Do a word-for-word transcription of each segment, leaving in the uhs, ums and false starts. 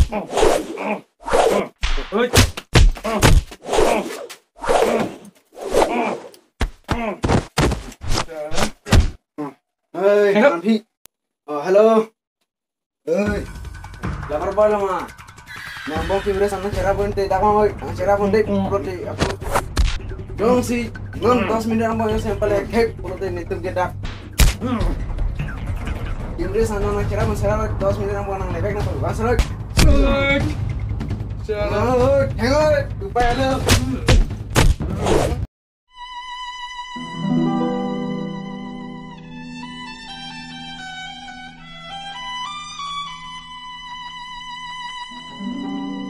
Oi. Hei, Hengkok. Kanphi. Oh, hello. Hei. Lapar ba lama. Nang bong Imresh anang cherap pon te, dak ma oi, nang cherap pon te, pulote, ako. Jongsi, non dos minit angbong jongsi nang palek thek, pulote netum ke dak. Imresh anang nang cherap pon, cherap dos minit angbong nang nepek nang, bang serok. Serok. Serok. Oh, hengkok, upai alo.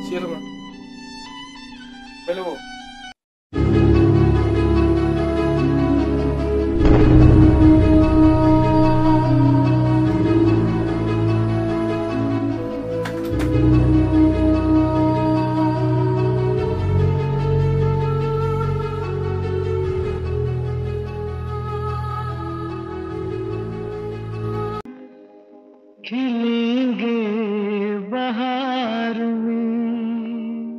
Siapa? Belum. खिलेंगे बहार में,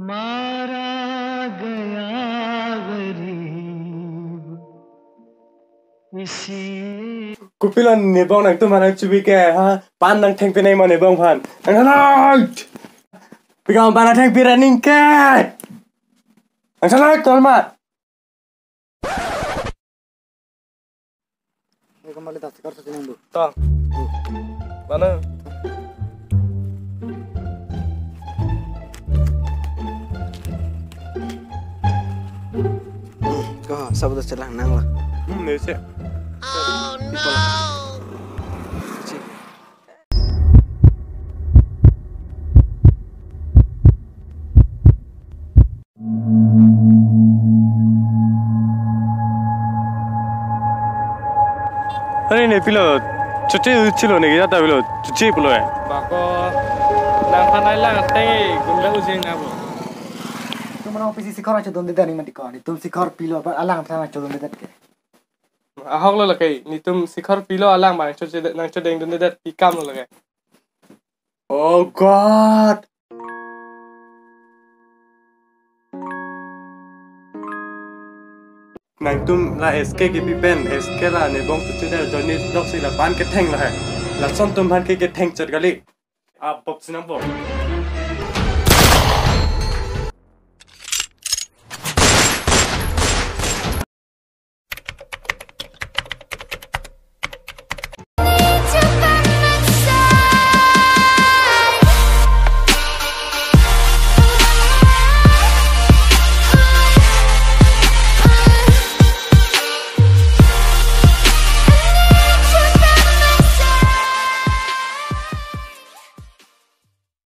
मारा गया गरीब इसी. Kopilo nebong nangtum aphan nangchebi ke, ha? Pan nangthengpi nang ma nebong aphan. Nangthanai! Pi kam pan nangthengpi ra ning ke? Nangthanai, tolma. Oi, kembali tas, kar sa chinang do. Ta. Mana? Ko, sabut chelang nang la. Hmm, ne se. Oh, no. Are ne pilo, choche uchilo ne kita pilo, choche pulo eh. Bako, nangphan alang ateng gunda ujeng nabo. Netum nang pisi sikhor nangchodundedet ning mati ko, netum sikhor pilo, alang aphan nangchodundedet ke. Ahok lo lake, netum sikhor pilo alang abang nangcho-, nangchodengdundedet, pi kam lo lake. Oh God. Nangtum la S K kipi pen, S K la nebong tutu der Johnny Vlog si la pan ketheng lahai. Lason atum aphan ke ketheng chot kali. Ah, box number.